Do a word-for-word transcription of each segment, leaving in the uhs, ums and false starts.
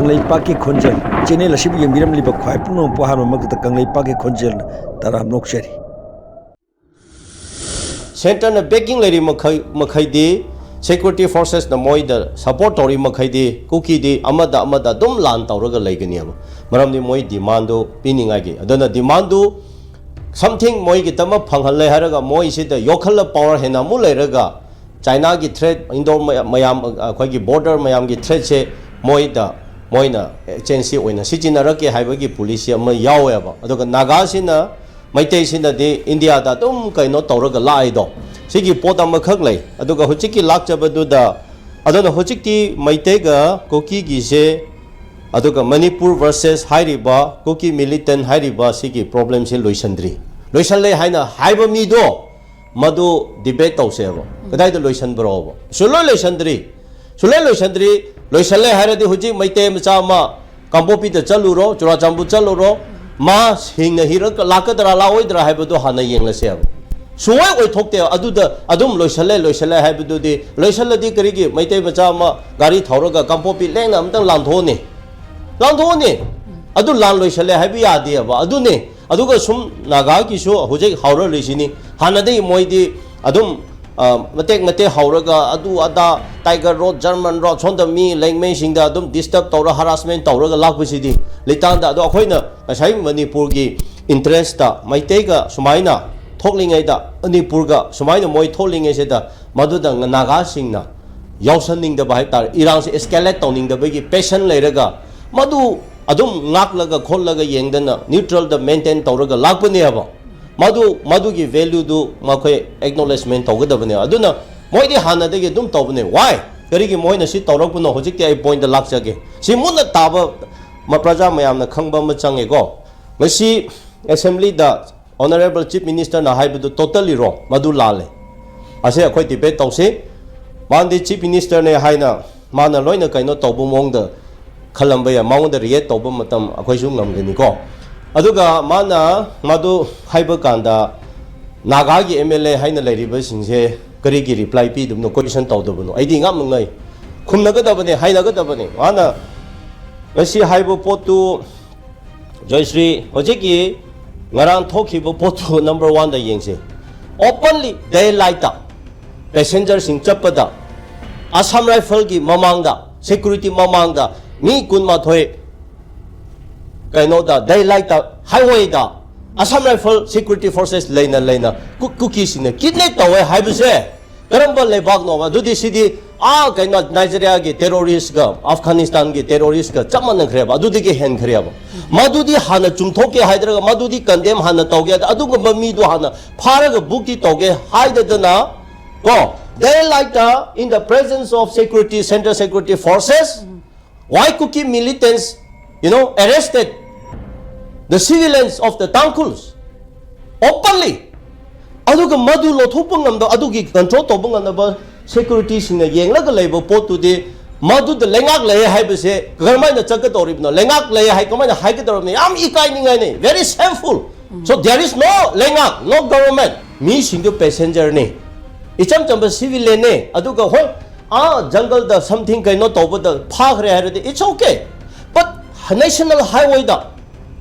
ꯂꯩꯄꯥꯛꯀꯤ ꯈꯣꯟꯖꯦꯜ ꯆꯦꯅꯦꯜ ꯑꯁꯤꯕꯨ ꯌꯦꯡꯕꯤꯔꯝꯂꯤꯕ ꯈ꯭ꯋꯥꯏ ꯄꯨꯝꯅꯃꯛꯄꯨ ꯑꯍꯥꯟꯕꯃꯛꯇꯗ ꯀꯪꯂꯩꯄꯥꯛꯀꯤ ꯈꯣꯟꯖꯦꯜ ꯇꯔꯥꯝꯅ ꯑꯣꯛꯆꯔꯤ꯫ ꯁꯦꯟꯇꯔꯅ ꯕꯦꯀꯤꯡ ꯂꯩꯔꯤ ꯃꯈꯩ ꯃꯈꯩꯗꯤ, ꯁꯦꯀ꯭ꯌꯨꯔꯤꯇꯤ ꯐꯣꯔꯁꯦꯁꯅ ꯃꯣꯏꯗ ꯁꯄꯣꯔꯠ ꯇꯧꯔꯤ ꯃꯈꯩꯗꯤ ꯀꯨꯀꯤꯗꯤ ꯑꯃꯗ ꯑꯃꯗ ꯑꯗꯨꯝ ꯂꯥꯟ ꯇꯧꯔꯒ ꯂꯩꯒꯅꯦꯕ꯫ ꯃꯔꯝꯗꯤ ꯃꯣꯏ ꯗꯤꯃꯥꯟꯗꯨ ꯄꯤꯅꯤꯡꯉꯥꯏꯒꯤ꯫ ꯑꯗꯨꯅ ꯗꯤꯃꯥꯟꯗꯨ something ꯃꯣꯏꯒꯤꯗꯃꯛ ꯐꯪꯍꯜꯂꯦ ꯍꯥꯏꯔꯒ ꯃꯣꯏꯁꯤꯗ ꯌꯣꯛꯈꯠꯂ ꯄꯋꯥꯔ ꯍꯦꯟꯅ ꯑꯃꯨꯛ ꯂꯩꯔꯒ ꯆꯥꯏꯅꯥꯒꯤ ꯊ꯭ꯔꯦꯠ, ꯏꯟꯗꯣ ꯃꯌꯥꯝ, ꯑꯩꯈꯣꯏꯒꯤ ꯕꯣꯔꯗꯔ ꯃꯌꯥꯝꯒꯤ ꯊ꯭ꯔꯦꯠꯁꯦ ꯃꯣꯏꯗ, ꯃꯣꯏꯅ ꯑꯦꯛꯆꯦꯟꯖꯁꯤ ꯑꯣꯏꯅ ꯁꯤꯖꯤꯟꯅꯔꯛꯀꯦ ꯍꯥꯏꯕꯒꯤ ꯄꯣꯂꯤꯁꯤ ꯑꯃ ꯌꯥꯎꯋꯦꯕ꯫ ꯑꯗꯨꯒ ꯅꯥꯒꯥꯁꯤꯅ, ꯃꯩꯇꯩꯁꯤꯅꯗꯤ ꯏꯟꯗꯤꯌꯥꯗ ꯑꯗꯨꯝ ꯀꯩꯅꯣ ꯇꯧꯔꯒ ꯂꯥꯛꯏꯗꯣ, ꯁꯤꯒꯤ ꯄꯣꯠ ꯑꯃꯈꯛ ꯂꯩ꯫ ꯑꯗꯨꯒ ꯍꯧꯖꯤꯛꯀꯤ ꯂꯥꯛꯆꯕꯗꯨꯗ, ꯑꯗꯨꯅ ꯍꯧꯖꯤꯛꯇꯤ ꯃꯩꯇꯩꯒ ꯀꯨꯀꯤꯒꯤꯁꯦ, ꯑꯗꯨꯒ ꯃꯅꯤꯄꯨꯔ ꯚꯔꯁꯦꯁ ꯍꯥꯏꯔꯤꯕ ꯀꯨꯀꯤ ꯃꯤꯂꯤꯇꯦꯟ ꯍꯥꯏꯔꯤꯕ ꯁꯤꯒꯤ ꯄ꯭ꯔꯣꯕ꯭ꯂꯦꯝꯁꯦ ꯂꯣꯏꯁꯤꯟꯗ꯭ꯔꯤ꯫ ꯂꯣꯏꯁꯤꯜꯂꯦ ꯍꯥꯏꯅ ꯍꯥꯏꯕ ꯃꯤꯗꯣ ꯃꯗꯨ ꯗꯤꯕꯦꯠ ꯇꯧꯁꯦꯕ꯫ ꯀꯗꯥꯏꯗ ꯂꯣꯏꯁꯤꯟꯕ꯭ꯔꯣꯕ? ꯁꯨꯡꯂꯣꯏ ꯂꯣꯏꯁꯤꯟꯗ꯭ꯔꯤ꯫ ꯁꯨꯡꯂꯣꯏ ꯂꯣꯏꯁꯤꯟꯗ꯭ꯔꯤ꯫ ꯂꯣꯏꯁꯤꯜꯂꯦ ꯍꯥꯏꯔꯗꯤ ꯍꯧꯖꯤꯛ ꯃꯩꯇꯩ ꯃꯆꯥ ꯑꯃ ꯀꯥꯡꯄꯣꯛꯄꯤꯗ ꯆꯠꯂꯨꯔꯣ, ꯆꯨꯔꯥꯆꯥꯟꯄꯨꯔ ꯆꯠꯂꯨꯔꯣ, ꯃꯥ ꯍꯤꯡꯅ ꯍꯤꯔꯛ ꯂꯥꯛꯀꯗ꯭ꯔꯥ ꯂꯥꯛꯑꯣꯏꯗ꯭ꯔꯥ ꯍꯥꯏꯕꯗꯣ ꯍꯥꯟꯅ ꯌꯦꯡꯂꯁꯦꯕ꯫ ꯁꯨꯡꯑꯣꯏ ꯑꯣꯏꯊꯣꯛꯇꯦ꯫ ꯑꯗꯨꯗ ꯑꯗꯨꯝ ꯂꯣꯏꯁꯤꯜꯂꯦ, ꯂꯣꯏꯁꯤꯜꯂꯦ ꯍꯥꯏꯕꯗꯨꯗꯤ, ꯂꯣꯏꯁꯤꯜꯂꯗꯤ ꯀꯔꯤꯒꯤ ꯃꯩꯇꯩ ꯃꯆꯥ ꯑꯃ ꯒꯥꯔꯤ ꯊꯧꯔꯒ ꯀꯥꯡꯄꯣꯛꯄꯤ ꯂꯦꯡꯅ ꯑꯃꯇꯪ ꯂꯥꯟꯊꯣꯛꯑꯅꯤ? ꯂꯥꯟꯊꯣꯛꯑꯅꯤ꯫ ꯑꯗꯨ ꯂꯥꯟ ꯂꯣꯏꯁꯤꯜꯂꯦ ꯍꯥꯏꯕ ꯌꯥꯗꯦꯕ꯫ ꯑꯗꯨꯅꯤ꯫ ꯑꯗꯨꯒ ꯁꯨꯝ ꯅꯥꯒꯥꯒꯤꯁꯨ ꯍꯧꯖꯤꯛ ꯍꯧꯔꯛꯂꯤꯁꯤꯅꯤ꯫ ꯍꯥꯟꯅꯗꯒꯤ ꯃꯣꯏꯗꯤ ꯑꯗꯨꯝ, ꯑ, ꯃꯇꯦꯛ ꯃꯇꯦꯛ ꯍꯧꯔꯒ ꯑꯗꯨ ꯑꯗꯥ, ꯇꯥꯏꯒꯔ ꯔꯣꯗ, ꯖꯔꯃꯟ ꯔꯣꯗ, ꯁꯣꯝꯗ ꯃꯤ ꯂꯦꯡꯃꯩꯁꯤꯡꯗ ꯑꯗꯨꯝ ꯗꯤꯁꯇꯔꯕ ꯇꯧꯔ, ꯍꯔꯥꯁꯃꯦꯟ ꯇꯧꯔꯒ ꯂꯥꯛꯄꯁꯤꯗꯤ ꯂꯤꯇꯥꯟꯗ꯫ ꯑꯗꯣ ꯑꯩꯈꯣꯏꯅ ꯉꯁꯥꯏ ꯃꯅꯤꯄꯨꯔꯒꯤ ꯏꯟꯇꯔꯦꯁꯇ ꯃꯩꯇꯩꯒ ꯁꯨꯃꯥꯏꯅ ꯊꯣꯛꯂꯤꯉꯩꯗ, ꯃꯅꯤꯄꯨꯔꯒ ꯁꯨꯃꯥꯏꯅ ꯃꯣꯏ ꯊꯣꯛꯂꯤꯉꯩꯁꯤꯗ ꯃꯗꯨꯗ ꯅꯥꯒꯥꯁꯤꯡꯅ ꯌꯥꯎꯁꯟꯅꯤꯡꯗꯕ ꯍꯥꯏ ꯇꯥꯔꯦ, ꯏꯔꯥꯡꯁꯦ ꯑꯦꯁꯀꯦꯂꯦꯠ ꯇꯧꯅꯤꯡꯗꯕꯒꯤ ꯄꯦꯁꯟ ꯂꯩꯔꯒ ꯃꯗꯨ ꯑꯗꯨꯝ ꯉꯥꯛꯂꯒ ꯈꯣꯠꯂꯒ ꯌꯦꯡꯗꯅ ꯅ꯭ꯌꯨꯇ꯭ꯔꯦꯜꯗ ꯃꯦꯟꯇꯦꯟ ꯇꯧꯔꯒ ꯂꯥꯛꯄꯅꯦꯕ꯫ ꯃꯗꯨ, ꯃꯗꯨꯒꯤ ꯚꯦꯂ꯭ꯌꯨꯗꯨ ꯃꯈꯣꯏ ꯑꯦꯛꯅꯣꯂꯦꯖꯃꯦꯟ ꯇꯧꯒꯗꯕꯅꯦꯕ꯫ ꯑꯗꯨꯅ ꯃꯣꯏꯗꯤ ꯍꯥꯟꯅꯗꯒꯤ ꯑꯗꯨꯝ ꯇꯧꯕꯅꯦ꯫ ꯋꯥꯏ? ꯀꯔꯤꯒꯤ ꯃꯣꯏꯅ ꯁꯤ ꯇꯧꯔꯛꯄꯅꯣ? ꯍꯧꯖꯤꯛꯇꯤ ꯑꯩ ꯄꯣꯏꯟꯗ ꯂꯥꯛꯆꯒꯦ꯫ ꯁꯤ ꯃꯨꯟꯅ ꯇꯥꯕ ꯃ-, ꯄ꯭ꯔꯖꯥ ꯃꯌꯥꯝꯅ ꯈꯪꯕ ꯑꯃ ꯆꯪꯉꯦꯀꯣ꯫ ꯉꯁꯤ ꯑꯦꯁꯦꯝꯕ꯭ꯂꯤꯗ ꯑꯣꯅꯔꯦꯕꯜ ꯆꯤꯐ ꯃꯤꯅꯤꯁꯇꯔꯅ ꯍꯥꯏꯕꯗꯨ ꯇꯣꯇꯜꯂꯤ ꯔꯣꯡ, ꯃꯗꯨ ꯂꯥꯜꯂꯦ꯫ ꯑꯁꯤ ꯑꯩꯈꯣꯏ ꯗꯤꯕꯦꯠ ꯇꯧꯁꯤ꯫ ꯃꯥꯅꯗꯤ ꯆꯤꯐ ꯃꯤꯅꯤꯁꯇꯔꯅꯦ ꯍꯥꯏꯅ ꯃꯥꯅ ꯂꯣꯏꯅ ꯀꯩꯅꯣ ꯇꯧꯕ ꯃꯑꯣꯡꯗ ꯈꯜꯂꯝꯕ ꯌꯥꯏ, ꯃꯉꯣꯟꯗ ꯔꯤꯌꯦꯛ ꯇꯧꯕ ꯃꯇꯝ ꯑꯩꯈꯣꯏꯁꯨ ꯉꯝꯒꯅꯤꯀꯣ꯫ ꯑꯗꯨꯒ ꯃꯥꯅ ꯃꯗꯨ ꯍꯥꯏꯕ ꯀꯥꯟꯗ ꯅꯥꯒꯥꯒꯤ ꯑꯦꯝ ꯑꯦꯜ ꯑꯦ ꯍꯥꯏꯅ ꯂꯩꯔꯤꯕꯁꯤꯡꯁꯦ ꯀꯔꯤꯒꯤ ꯔꯤꯄ꯭ꯂꯥꯏ ꯄꯤꯗꯕꯅꯣ, ꯀꯣꯏꯁꯟ ꯇꯧꯗꯕꯅꯣ? ꯑꯩꯗꯤ ꯉꯥꯝ ꯉꯥꯏ꯫ ꯈꯨꯝꯅꯒꯗꯕꯅꯦ, ꯍꯥꯏꯅꯒꯗꯕꯅꯦ꯫ ꯃꯥꯅ ꯉꯁꯤ ꯍꯥꯏꯕ ꯄꯣꯠꯇꯨ, ꯖꯣꯏꯁ꯭ꯔꯤ, ꯍꯧꯖꯤꯛꯀꯤ ꯉꯔꯥꯡ ꯊꯣꯛꯈꯤꯕ ꯄꯣꯠꯇꯨ number one ꯗ ꯌꯦꯡꯁꯤ꯫ Openly, daylight ꯇ passenger ꯁꯤꯡ ꯆꯠꯄꯗ, Assam Rifle ꯒꯤ ꯃꯃꯥꯡꯗ, security ꯃꯃꯥꯡꯗ ꯃꯤ ꯀꯨꯟꯃꯥꯊꯣꯏ ꯀꯩꯅꯣꯗ, daylight ꯇ, highway ꯗ Assam Rifle security forces ꯂꯩꯅ ꯂꯩꯅ ꯀꯨ-, ꯀꯨꯀꯤꯁꯤꯡꯅ kidnap ꯇꯧꯋꯦ ꯍꯥꯏꯕꯁꯦ ꯀꯔꯝꯕ ꯂꯩꯕꯥꯛꯅꯣꯕ? ꯑꯗꯨꯗꯤ ꯁꯤꯗꯤ, ꯑꯥ, ꯀꯩꯅꯣ, Nigeria ꯒꯤ terrorist ꯒ Afghanistan ꯒꯤ terrorist ꯒ ꯆꯞ ꯃꯥꯟꯅꯈ꯭ꯔꯦꯕ, ꯑꯗꯨꯗꯒꯤ ꯍꯦꯟꯈ꯭ꯔꯦꯕ꯫ ꯃꯗꯨꯗꯤ ꯍꯥꯟꯅ ꯆꯨꯝꯊꯣꯛꯀꯦ ꯍꯥꯏꯗ꯭ꯔꯒ, ꯃꯗꯨꯗꯤ condemn ꯍꯥꯟꯅ ꯇꯧꯒꯦ, ꯑꯗꯨꯒꯨꯝꯕ ꯃꯤꯗꯨ ꯍꯥꯟꯅ ꯐꯥꯔꯒ book ꯇꯤ ꯇꯧꯒꯦ ꯍꯥꯏꯗꯗꯅ, ꯀꯣ, daylight ꯇ, in the presence of security, central security forces, why Kuki militants, you know, arrested the civilians of the Tangkhuls openly? ꯑꯗꯨꯒ ꯃꯗꯨ ꯂꯧꯊꯣꯛꯄ ꯉꯝꯗꯕ, ꯑꯗꯨꯒꯤ control ꯇꯧꯕ ꯉꯝꯗꯕ security ꯁꯤꯡꯅ ꯌꯦꯡꯂꯒ ꯂꯩꯕ ꯄꯣꯠꯇꯨꯗꯤ, ꯃꯗꯨꯗ ꯂꯩꯉꯥꯛ ꯂꯩ ꯍꯥꯏꯕꯁꯦ ꯀꯔꯝꯍꯥꯏꯅ ꯆꯠꯀꯗꯧꯔꯤꯕꯅꯣ? ꯂꯩꯉꯥꯛ ꯂꯩ ꯍꯥꯏ ꯀꯃꯥꯏꯅ ꯍꯥꯏꯒꯗꯧꯔꯤꯕꯅꯣ? ꯌꯥꯝ ꯏꯀꯥꯏꯅꯤꯡꯉꯥꯏꯅꯤ, very shameful. So there is no ꯂꯩꯉꯥꯛ, no government. ꯃꯤꯁꯤꯡꯗꯨ passenger ꯅꯤ, ꯏꯆꯝ ꯆꯝꯕ civilian ꯅꯤ꯫ ꯑꯗꯨꯒ ꯍꯣꯏ, ꯑꯥ, jungle ꯗ something ꯀꯩꯅꯣ ꯇꯧꯕꯗ ꯐꯥꯈ꯭ꯔꯦ ꯍꯥꯏꯔꯗꯤ, it's okay. But national highway the,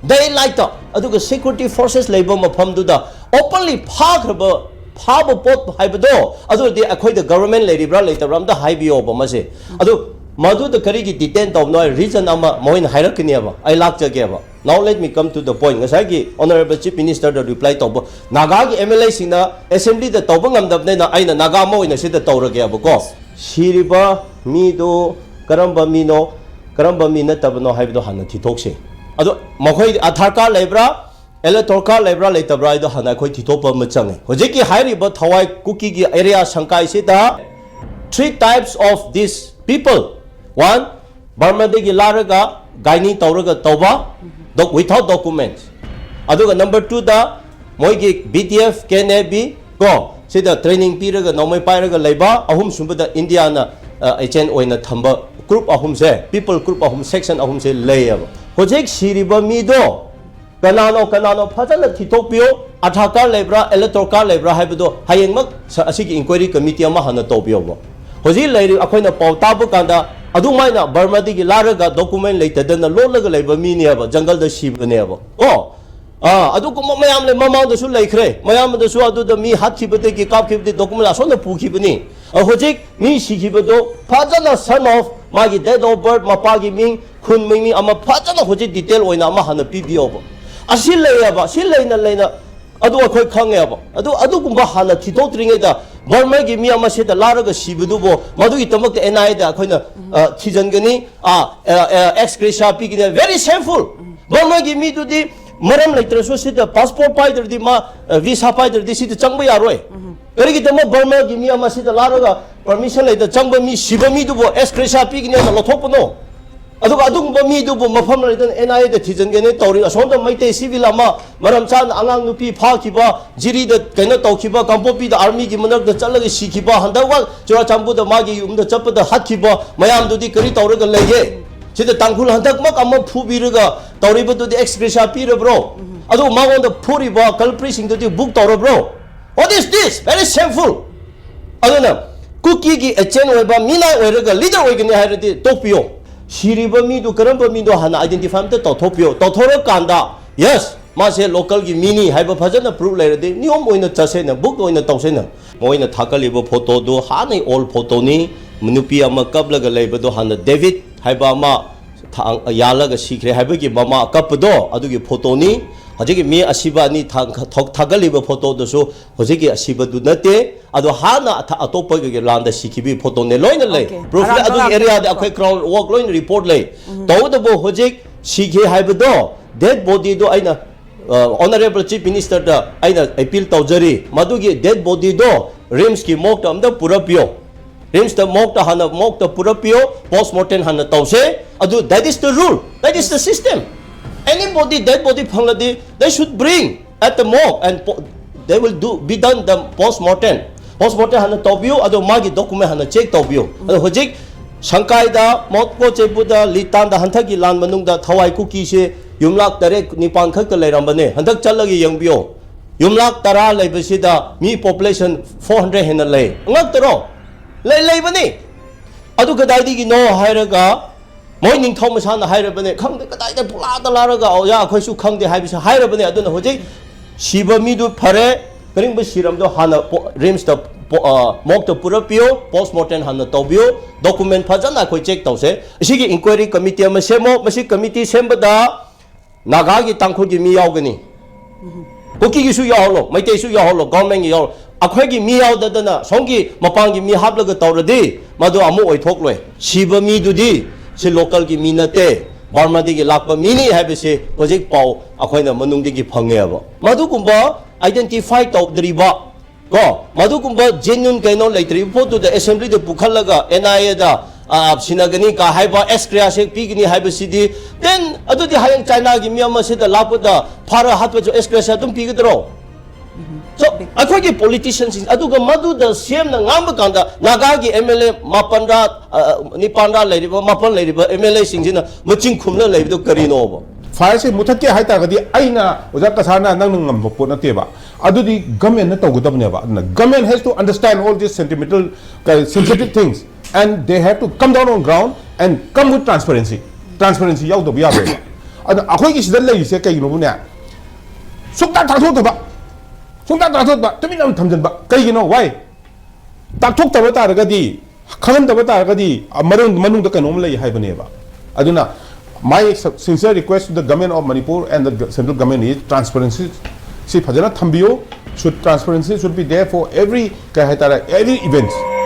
daylight ꯇ, ꯑꯗꯨꯒ security forces ꯂꯩꯕ ꯃꯐꯝꯗꯨꯗ openly ꯐꯥꯈ꯭ꯔꯕ, ꯐꯥꯕ ꯄꯣꯠ ꯍꯥꯏꯕꯗꯣ, ꯑꯗꯨꯗꯤ ꯑꯩꯈꯣꯏꯗ government ꯂꯩꯔꯤꯕ꯭ꯔꯥ ꯂꯩꯇꯕ꯭ꯔꯥ ꯑꯝꯇ ꯍꯥꯏꯕꯤꯌꯣꯕ ꯃꯁꯦ꯫ ꯑꯗꯨ ꯃꯗꯨꯗ ꯀꯔꯤꯒꯤ detain ꯇꯧꯕꯅꯣ ꯍꯥꯏ reason ꯑꯃ ꯃꯣꯏꯅ ꯍꯥꯏꯔꯛꯀꯅꯦꯕ, ꯑꯩ ꯂꯥꯛꯆꯒꯦꯕ꯫ Now let me come to the point. ꯉꯁꯥꯏꯒꯤ Honourable Chief Minister ꯗ reply ꯇꯧꯕ, ꯅꯥꯒꯥꯒꯤ M L A ꯁꯤꯡꯅ assembly ꯗ ꯇꯧꯕ ꯉꯝꯗꯕꯅꯤꯅ ꯑꯩꯅ ꯅꯥꯒꯥ ꯑꯃ ꯑꯣꯏꯅ ꯁꯤꯗ ꯇꯧꯔꯒꯦꯕꯀꯣ꯫ ꯁꯤꯔꯤꯕ ꯃꯤꯗꯨ ꯀꯔꯝꯕ ꯃꯤꯅꯣ, ꯀꯔꯝꯕ ꯃꯤ ꯅꯠꯇꯕꯅꯣ ꯍꯥꯏꯕꯗꯣ ꯍꯥꯟꯅ ꯊꯤꯊꯣꯛꯁꯦ꯫ ꯑꯗꯣ ꯃꯈꯣꯏ Aadhaar card ꯂꯩꯕ꯭ꯔꯥ, electoral card ꯂꯩꯕ꯭ꯔꯥ ꯂꯩꯇꯕ꯭ꯔꯥ ꯍꯥꯏꯗꯣ ꯍꯥꯟꯅ ꯑꯩꯈꯣꯏ ꯊꯤꯊꯣꯛꯄ ꯑꯃ ꯆꯪꯉꯦ꯫ ꯍꯧꯖꯤꯛꯀꯤ ꯍꯥꯏꯔꯤꯕ ꯊꯋꯥꯏ ꯀꯨꯀꯤꯒꯤ area ꯁꯪꯀꯥꯏꯁꯤꯗ three types of these people. One, ꯕꯔꯃꯥꯗꯒꯤ ꯂꯥꯛꯂꯒ ꯒꯥꯏꯅꯤ ꯇꯧꯔꯒ ꯇꯧꯕ, doc-, without documents꯫ ꯑꯗꯨꯒ number two ꯗ ꯃꯣꯏꯒꯤ B D F, K N A B ꯀꯣ, ꯁꯤꯗ training ꯄꯤꯔꯒ ꯅꯣꯡꯃꯩ ꯄꯥꯏꯔꯒ ꯂꯩꯕ, ꯑꯍꯨꯝꯁꯨꯕꯗ ꯏꯟꯗꯤꯌꯥꯅ, ꯑ, agent ꯑꯣꯏꯅ ꯊꯝꯕ group ꯑꯍꯨꯝꯁꯦ, people group ꯑꯍꯨꯝ, section ꯑꯍꯨꯝꯁꯦ ꯂꯩꯌꯦꯕ꯫ ꯍꯧꯖꯤꯛ ꯁꯤꯔꯤꯕ ꯃꯤꯗꯣ ꯀꯅꯥꯅꯣ, ꯀꯅꯥꯅꯣ ꯐꯖꯅ ꯊꯤꯊꯣꯛꯄꯤꯌꯨ꯫ Aadhaar card ꯂꯩꯕ꯭ꯔꯥ, electoral card ꯂꯩꯕ꯭ꯔꯥ ꯍꯥꯏꯕꯗꯣ ꯍꯌꯦꯡꯃꯛ ꯁ-, ꯑꯁꯤꯒꯤ inquiry committee ꯑꯃ ꯍꯥꯟꯅ ꯇꯧꯕꯤꯌꯣꯕ꯫ ꯍꯧꯖꯤꯛ ꯂꯩꯔꯤ, ꯑꯩꯈꯣꯏꯅ ꯄꯥꯎ ꯇꯥꯕ ꯀꯥꯟꯗ ꯑꯗꯨꯃꯥꯏꯅ ꯕꯔꯃꯥꯗꯒꯤ ꯂꯥꯛꯂꯒ document ꯂꯩꯇꯗꯅ ꯂꯣꯠꯂꯒ ꯂꯩꯕ ꯃꯤꯅꯦꯕ, ꯖꯪꯒꯜꯗ ꯁꯤꯕꯅꯦꯕ꯫ ꯀꯣ? ꯑꯥ, ꯑꯗꯨꯒꯨꯝꯕ ꯃꯌꯥꯝ ꯂꯩ, ꯃꯃꯥꯡꯗꯁꯨ ꯂꯩꯈ꯭ꯔꯦ꯫ ꯃꯌꯥꯝꯗꯁꯨ ꯑꯗꯨꯗ ꯃꯤ ꯍꯥꯠꯈꯤꯕꯗꯒꯤ, ꯀꯥꯞꯈꯤꯕꯗꯤ document ꯑꯁꯣꯝꯗ ꯄꯨꯈꯤꯕꯅꯤ꯫ ꯑ, ꯍꯧꯖꯤꯛ ꯃꯤ ꯁꯤꯈꯤꯕꯗꯣ ꯐꯖꯅ, son of, ꯃꯥꯒꯤ date of birth, ꯃꯄꯥꯒꯤ ꯃꯤꯡ, ꯈꯨꯟ ꯃꯤꯡ, ꯃꯤꯡ ꯑꯃ ꯐꯖꯅ ꯍꯧꯖꯤꯛ detail ꯑꯣꯏꯅ ꯑꯃ ꯍꯥꯟꯅ ꯄꯤꯕꯤꯌꯣꯕ꯫ ꯑꯁꯤ ꯂꯩꯌꯦꯕ, ꯁꯤ ꯂꯩꯅ ꯂꯩꯅ ꯑꯗꯨ ꯑꯩꯈꯣꯏ ꯈꯪꯉꯦꯕ꯫ ꯑꯗꯨ, ꯑꯗꯨꯒꯨꯝꯕ ꯍꯥꯟꯅ ꯊꯤꯗꯣꯛꯇ꯭ꯔꯤꯉꯩꯗ ꯕꯔꯃꯥꯒꯤ ꯃꯤ ꯑꯃ ꯁꯤꯗ ꯂꯥꯛꯂꯒ ꯁꯤꯕꯗꯨꯕꯨ, ꯃꯗꯨꯒꯤꯗꯃꯛꯇ N I A ꯗ ꯑꯩꯈꯣꯏꯅ, ꯑ, ꯊꯤꯖꯤꯟꯒꯅꯤ, ꯑ, ꯑ, ꯑ, ex gratia ꯄꯤꯒꯅꯤ꯫ Very shameful. ꯕꯔꯃꯥꯒꯤ ꯃꯤꯗꯨꯗꯤ ꯃꯔꯝ ꯂꯩꯇ꯭ꯔꯁꯨ ꯁꯤꯗ passport ꯄꯥꯏꯗ꯭ꯔꯗꯤ, ꯃꯥ, ꯑ, visa ꯄꯥꯏꯗ꯭ꯔꯗꯤ ꯁꯤꯗ ꯆꯪꯕ ꯌꯥꯔꯣꯏ꯫ ꯀꯔꯤꯒꯤꯗꯃꯛ ꯕꯔꯃꯥꯒꯤ ꯃꯤ ꯑꯃ ꯁꯤꯗ ꯂꯥꯛꯂꯒ permission ꯂꯩꯇ ꯆꯪꯕ ꯃꯤ, ꯁꯤꯕ ꯃꯤꯗꯨꯕꯨ ex gratia ꯄꯤꯒꯅꯤ ꯍꯥꯏꯅ ꯂꯧꯊꯣꯛꯄꯅꯣ? ꯑꯗꯨꯒ ꯑꯗꯨꯒꯨꯝꯕ ꯃꯤꯗꯨꯕꯨ ꯃꯐꯝ ꯂꯩꯇꯅ N I A ꯗ ꯊꯤꯖꯤꯟꯒꯅꯤ ꯇꯧꯔꯤ꯫ ꯑꯁꯣꯝꯗ ꯃꯩꯇꯩ civil ꯑꯃ ꯃꯔꯝ ꯆꯥꯅ ꯑꯉꯥꯡ ꯅꯨꯄꯤ ꯐꯥꯈꯤꯕ, ꯖꯤꯔꯤꯗ ꯀꯩꯅꯣ ꯇꯧꯈꯤꯕ, ꯀꯥꯡꯄꯣꯛꯄꯤꯗ army ꯒꯤ ꯃꯅꯥꯛꯇ ꯆꯠꯂꯒ ꯁꯤꯈꯤꯕ, ꯍꯟꯗꯛ ꯋꯥ ꯆꯨꯔꯥꯆꯥꯟꯄꯨꯔꯗ ꯃꯥꯒꯤ ꯌꯨꯝꯗ ꯆꯠꯄꯗ ꯍꯥꯠꯈꯤꯕ ꯃꯌꯥꯝꯗꯨꯗꯤ ꯀꯔꯤ ꯇꯧꯔꯒ ꯂꯩꯒꯦ? ꯁꯤꯗ ꯇꯥꯡꯈꯨꯜ ꯍꯟꯗꯛꯃꯛ ꯑꯃ ꯐꯨꯕꯤꯔꯒ ꯇꯧꯔꯤꯕꯗꯨꯗꯤ ex gratia ꯄꯤꯔꯕ꯭ꯔꯣ? ꯑꯗꯨ ꯃꯉꯣꯟꯗ ꯐꯨꯔꯤꯕ culprit ꯁꯤꯡꯗꯨꯗꯤ book ꯇꯧꯔꯕ꯭ꯔꯣ? What is this? Very shameful. ꯑꯗꯨꯅ ꯀꯨꯀꯤꯒꯤ agent ꯑꯣꯏꯕ ꯃꯤꯅꯥꯏ ꯑꯣꯏꯔꯒ leader ꯑꯣꯏꯒꯅꯤ ꯍꯥꯏꯔꯗꯤ ꯇꯣꯛꯄꯤꯌꯣ꯫ ꯁꯤꯔꯤꯕ ꯃꯤꯗꯨ ꯀꯔꯝꯕ ꯃꯤꯗꯣ ꯍꯥꯟꯅ identify ꯑꯝꯇ ꯇꯧꯊꯣꯛꯄꯤꯌꯣ꯫ ꯇꯧꯊꯣꯔꯀꯥꯟꯗ, yes, ꯃꯥꯁꯦ local ꯒꯤ ꯃꯤꯅꯤ ꯍꯥꯏꯕ ꯐꯖꯅ proof ꯂꯩꯔꯗꯤ ꯅꯤꯌꯣꯝ ꯑꯣꯏꯅ ꯆꯠꯁꯦꯅ, book ꯑꯣꯏꯅ ꯇꯧꯁꯦꯅ꯫ ꯃꯣꯏꯅ ꯊꯥꯒꯠꯂꯤꯕ photo ꯗꯨ ꯍꯥꯟꯅꯩ old photo ꯅꯤ꯫ ꯅꯨꯄꯤ ꯑꯃ ꯀꯞꯂꯒ ꯂꯩꯕꯗꯣ ꯍꯥꯟꯅ ꯗꯦꯕꯤꯠ ꯍꯥꯏꯕ ꯑꯃ ꯊꯥꯡ-, ꯌꯥꯜꯂꯒ ꯁꯤꯈ꯭ꯔꯦ ꯍꯥꯏꯕꯒꯤ ꯃꯃꯥ ꯀꯞꯄꯗꯣ ꯑꯗꯨꯒꯤ photo ꯅꯤ꯫ ꯍꯧꯖꯤꯛꯀꯤ ꯃꯤ ꯑꯁꯤꯕ ꯑꯅꯤ ꯊꯥ-, ꯊꯥ-, ꯊꯥꯒꯠꯂꯤꯕ photo ꯗꯨꯁꯨ ꯍꯧꯖꯤꯛꯀꯤ ꯑꯁꯤꯕꯗꯨ ꯅꯠꯇꯦ꯫ ꯑꯗꯣ ꯍꯥꯟꯅ ꯑꯊ-, ꯑꯇꯣꯞꯄꯒꯤ ꯂꯥꯟꯗ ꯁꯤꯈꯤꯕꯒꯤ photo ꯅꯦ ꯂꯣꯏꯅ ꯂꯩ꯫ Okay. Proof ꯂꯩ꯫ ꯑꯔꯥꯟꯕ ꯑꯗꯨꯒꯤ ꯉꯥꯛꯇꯅꯤ꯫ Area ꯗ ꯑꯩꯈꯣꯏ ground work ꯂꯣꯏꯅ report ꯂꯩ꯫ ꯎꯝ꯫ ꯇꯧꯕꯇꯕꯨ ꯍꯧꯖꯤꯛ ꯁꯤꯈꯤ ꯍꯥꯏꯕꯗꯣ, dead body ꯗꯣ ꯑꯩꯅ, ꯑ, Honourable Chief Minister ꯗ ꯑꯩꯅ appeal ꯇꯧꯖꯔꯤ, ꯃꯗꯨꯒꯤ dead body ꯗꯣ RIMS ꯀꯤ morgue ꯇ ꯑꯝꯇ ꯄꯨꯔꯛꯄꯤꯌꯣ꯫ RIMS ꯇ morgue ꯇ ꯍꯥꯟꯅ morgue ꯇ ꯄꯨꯔꯛꯄꯤꯌꯣ, post mortem ꯍꯥꯟꯅ ꯇꯧꯁꯦ꯫ ꯑꯗꯨ, that is the rule, that is the system. Anybody dead body ꯐꯪꯂꯗꯤ, they should bring at the morgue and po-, they will do, be done the post mortem. Post mortem ꯍꯥꯟꯅ ꯇꯧꯕꯤꯌꯨ, ꯑꯗꯣ ꯃꯥꯒꯤ document ꯍꯥꯟꯅ check ꯇꯧꯕꯤꯌꯨ꯫ ꯑꯗꯣ ꯍꯧꯖꯤꯛ ꯁꯪꯀꯥꯏꯗ, ꯃꯣꯠꯀꯣ ꯆꯦꯄꯨꯗ, ꯂꯤꯇꯥꯟꯗ ꯍꯟꯊꯛꯀꯤ ꯂꯥꯟ ꯃꯅꯨꯡꯗ ꯊꯋꯥꯏ ꯀꯨꯀꯤꯁꯦ ꯌꯨꯝꯂꯥꯛ ꯇꯔꯦꯠ ꯅꯤꯄꯥꯟ ꯈꯛꯇ ꯂꯩꯔꯝꯕꯅꯦ꯫ ꯍꯟꯗꯛ ꯆꯠꯂꯒ ꯌꯦꯡꯕꯤꯌꯣ, ꯌꯨꯝꯂꯥꯛ ꯇꯔꯥ ꯂꯩꯕꯁꯤꯗ ꯃꯤ population four hundred ꯍꯦꯟꯅ ꯂꯩ꯫ ꯉꯛꯇꯔꯣ? ꯂꯩ, ꯂꯩꯕꯅꯤ꯫ ꯑꯗꯨ ꯀꯗꯥꯏꯗꯒꯤꯅꯣ ꯍꯥꯏꯔꯒ, ꯃꯣꯏ ꯅꯤꯡꯊꯧ ꯃꯁꯥꯅ ꯍꯥꯏꯔꯕꯅꯦ, ꯈꯪꯗꯦ ꯀꯗꯥꯏꯗ ꯄꯨꯂꯥꯗ ꯂꯥꯔꯒ, ꯑꯣꯖꯥ ꯑꯩꯈꯣꯏꯁꯨ ꯈꯪꯗꯦ ꯍꯥꯏꯕꯁꯤ ꯍꯥꯏꯔꯕꯅꯦ꯫ ꯑꯗꯨꯅ ꯍꯧꯖꯤꯛ ꯁꯤꯕ ꯃꯤꯗꯨ ꯐꯔꯦ, ꯀꯔꯤꯒꯨꯝꯕ ꯁꯤꯔꯝꯗꯣ ꯍꯥꯟꯅ ꯄꯣ-, ꯔꯤꯝꯁꯇ ꯄꯣ-, ꯑ, ꯃꯣꯔꯒꯇ ꯄꯨꯔꯛꯄꯤꯌꯨ, ꯄꯣꯁꯃꯣꯔꯇꯦꯝ ꯍꯥꯟꯅ ꯇꯧꯕꯤꯌꯨ, ꯗꯣꯀꯨꯃꯦꯟ ꯐꯖꯅ ꯑꯩꯈꯣꯏ ꯆꯦꯛ ꯇꯧꯁꯦ꯫ ꯑꯁꯤꯒꯤ ꯏꯟꯀ꯭ꯋꯥꯏꯔꯤ ꯀꯃꯤꯇꯤ ꯑꯃ ꯁꯦꯝꯃꯣ꯫ ꯃꯁꯤ ꯀꯃꯤꯇꯤ ꯁꯦꯝꯕꯗ ꯅꯥꯒꯥꯒꯤ, ꯇꯥꯡꯈꯨꯜꯒꯤ ꯃꯤ ꯌꯥꯎꯒꯅꯤ, ꯀꯨꯀꯤꯒꯤꯁꯨ ꯌꯥꯎꯍꯜꯂꯣ, ꯃꯩꯇꯩꯁꯨ ꯌꯥꯎꯍꯜꯂꯣ, ꯒꯣꯔꯃꯦꯟꯒꯤ ꯌꯥꯎꯍꯜꯂꯣ꯫ ꯑꯩꯈꯣꯏꯒꯤ ꯃꯤ ꯌꯥꯎꯗꯗꯅ ꯁꯣꯝꯒꯤ ꯃꯄꯥꯟꯒꯤ ꯃꯤ ꯍꯥꯞꯂꯒ ꯇꯧꯔꯗꯤ ꯃꯗꯨ ꯑꯃꯨꯛ ꯑꯣꯏꯊꯣꯛꯂꯣꯏ꯫ ꯁꯤꯕ ꯃꯤꯗꯨꯗꯤ ꯁꯤ ꯂꯣꯀꯦꯜꯒꯤ ꯃꯤ ꯅꯠꯇꯦ, ꯕꯔꯃꯥꯗꯒꯤ ꯂꯥꯛꯄ ꯃꯤꯅꯤ ꯍꯥꯏꯕꯁꯤ ꯍꯧꯖꯤꯛ ꯄꯥꯎ ꯑꯩꯈꯣꯏꯅ ꯃꯅꯨꯡꯗꯒꯤ ꯐꯪꯉꯦꯕ꯫ ꯃꯗꯨꯒꯨꯝꯕ ꯑꯥꯏꯗꯦꯟꯇꯤꯐꯥꯏ ꯇꯧꯗ꯭ꯔꯤꯕ, ꯀꯣ, ꯃꯗꯨꯒꯨꯝꯕ ꯖꯦꯅ꯭ꯌꯨꯟ ꯀꯩꯅꯣ ꯂꯩꯇ꯭ꯔꯤꯕ ꯄꯣꯠꯇꯨꯗ ꯑꯦꯁꯦꯝꯕ꯭ꯂꯤꯗ ꯄꯨꯈꯠꯂꯒ ꯑꯦꯟ ꯑꯥꯏ ꯑꯦꯗ, ꯑ, ꯁꯤꯟꯅꯒꯅꯤ ꯀ ꯍꯥꯏꯕ, ꯑꯦꯛꯁ ꯒ꯭ꯔꯦꯁꯤꯌꯥꯁꯦ ꯄꯤꯒꯅꯤ ꯍꯥꯏꯕꯁꯤꯗꯤ, ꯗꯦꯟ ꯑꯗꯨꯗꯤ ꯍꯌꯦꯡ ꯆꯥꯏꯅꯥꯒꯤ ꯃꯤ ꯑꯃ ꯁꯤꯗ ꯂꯥꯛꯄꯗ ꯐꯥꯔ ꯍꯥꯠꯄꯁꯨ ꯑꯦꯛꯁ ꯒ꯭ꯔꯦꯁꯤꯌꯥ ꯑꯗꯨꯝ ꯄꯤꯒꯗ꯭ꯔꯣ? So, ꯑꯩꯈꯣꯏꯒꯤ ꯄꯣꯂꯤꯇꯤꯁꯤꯌꯟꯁꯤꯡ ꯑꯗꯨꯒ ꯃꯗꯨꯗ ꯁꯦꯝꯅ ꯉꯥꯡꯕ ꯀꯥꯟꯗ ꯅꯥꯒꯥꯒꯤ ꯑꯦꯝ ꯑꯦꯜ ꯑꯦ ꯃꯥꯄꯟꯔꯥ, ꯑ, ꯅꯤꯄꯥꯟꯔꯥ ꯂꯩꯔꯤꯕ, ꯃꯥꯄꯟ ꯂꯩꯔꯤꯕ ꯑꯦꯝ ꯑꯦꯜ ꯑꯦꯁꯤꯡꯁꯤꯅ ꯃꯆꯤꯟ ꯈꯨꯝꯅ ꯂꯩꯕꯗꯨ ꯀꯔꯤꯅꯣꯕ? ꯐꯥꯏꯌꯔꯁꯦ ꯃꯨꯊꯠꯀꯦ ꯍꯥꯏꯇꯥꯔꯒꯗꯤ ꯑꯩꯅ, ꯑꯣꯖꯥ ꯀꯁꯥꯔꯅ, ꯅꯪꯅ ꯉꯝꯕ ꯄꯣꯠ ꯅꯠꯇꯦꯕ꯫ ꯑꯗꯨꯗꯤ ꯒꯃꯦꯟꯅ ꯇꯧꯒꯗꯕꯅꯦꯕ꯫ ꯑꯗꯨꯅ government has to understand all these sentimental, uh, sensitive things, and they have to come down on ground and come with transparency. Transparency ꯌꯥꯎꯗꯕ ꯌꯥꯔꯣꯏꯕ꯫ ꯑꯗ ꯑꯩꯈꯣꯏꯒꯤ ꯁꯤꯗ ꯂꯩꯔꯤꯁꯦ ꯀꯩꯒꯤꯅꯣꯕꯨꯅꯦ, ꯁꯨꯡꯇꯥꯛ ꯇꯥꯛꯊꯣꯛꯇꯕ, ꯁꯨꯡꯇꯥꯛ ꯇꯥꯛꯊꯣꯛꯇꯕ, ꯇꯨꯃꯤꯟꯅ ꯑꯗꯨꯝ ꯊꯝꯖꯤꯟꯕ꯫ ꯀꯩꯒꯤꯅꯣ? Why? ꯇꯥꯛꯊꯣꯛꯇꯕ ꯇꯥꯔꯒꯗꯤ, ꯈꯪꯍꯟꯗꯕ ꯇꯥꯔꯒꯗꯤ, ꯑ, ꯃꯔꯝ, ꯃꯅꯨꯡꯗ ꯀꯩꯅꯣꯝ ꯂꯩ ꯍꯥꯏꯕꯅꯦꯕ꯫ ꯑꯗꯨꯅ, my sincere request to the government of Manipur and the central government is transparency ꯁꯤ ꯐꯖꯅ ꯊꯝꯕꯤꯌꯨ꯫ Should, transparency should be there for every, ꯀꯩ ꯍꯥꯏꯇꯥꯔꯦ, every events꯫